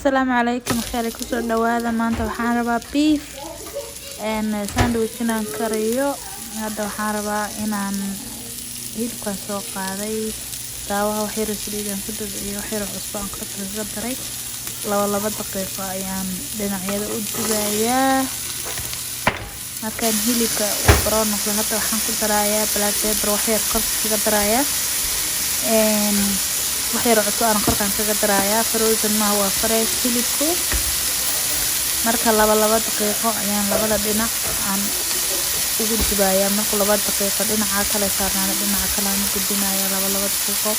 Asalaamu calaykum, kheyr kusoo dhawaada. Maanta waxaan rabaa beef sandwich inaan kariyo. Hadda waxaan rabaa inaan hilibkan soo qaaday daawaha, wax yar oo saliid aan ku dabciyo, wax yar oo cusbo aan korka kaga daray. 2 2 daqiiqo ayaan dhinacyada u dubayaa. Markaan hilibka uu brown noqdo, hadda waxaan ku darayaa black pepper, wax yar korka kaga darayaa, wax yar oo cusbo aan korkaan kaga darayaa. Frozen maaha, waa fresh hilibku. Marka 2 2 daqiiqo ayaan labada dhinac aan ugu dubayaa. Marka 2 daqiiqo dhinaca kale saarnaana, dhinaca kale aan u gudbinayaa 2 2 daqiiqo.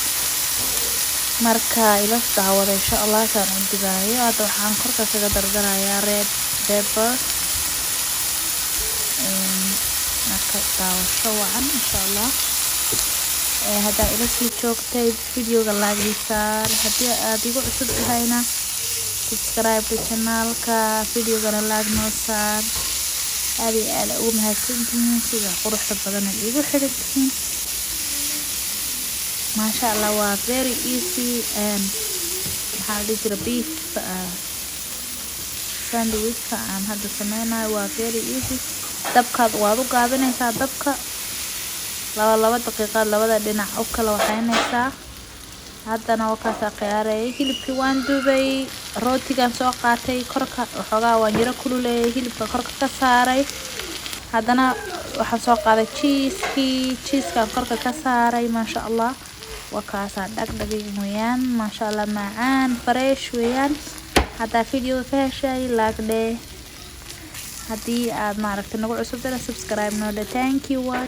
Marka ila daawada, insha Allah, saan u dubaayo. Hadda waxaan korka kaga dardarayaa red pepper. Marka daawasho wacan, insha Allah. Haddaa ila sii joogtay videoga, like ii saar. Haddii aad igu cusub tahayna, subscribe channelka, videogana like noo saar. Aad iyo aad ugu mahadsantihiin sida quruxda badan aad igu xiran tihiin. Maasha Allah, waa very easy. Maxaa la dhihi jira, beef sandwichka aan hadda sameynayo waa very easy. Dabkaad waad u gaabinaysaa dabka, 2 2 daqiiqaad labada dhinac u kala waxeynaysaa. Haddana wakaasaa khiyaarayay, hilibkii waan dubay, rootigan soo qaatay, korka waxoogaa waan yaro kululeeyay, hilibka korka ka saaray. Haddana waxaan soo qaaday cheesekii, cheesekaan korka ka saaray. Maasha Allah, waa kaasaa, dhagdhagay weeyaan. Maasha Allah, macaan fresh weeyaan. Haddaa videoga ka heshay, like dheh. Haddii aad maaragtay nagu cusub tana, subscribe noo dheh. Thank you.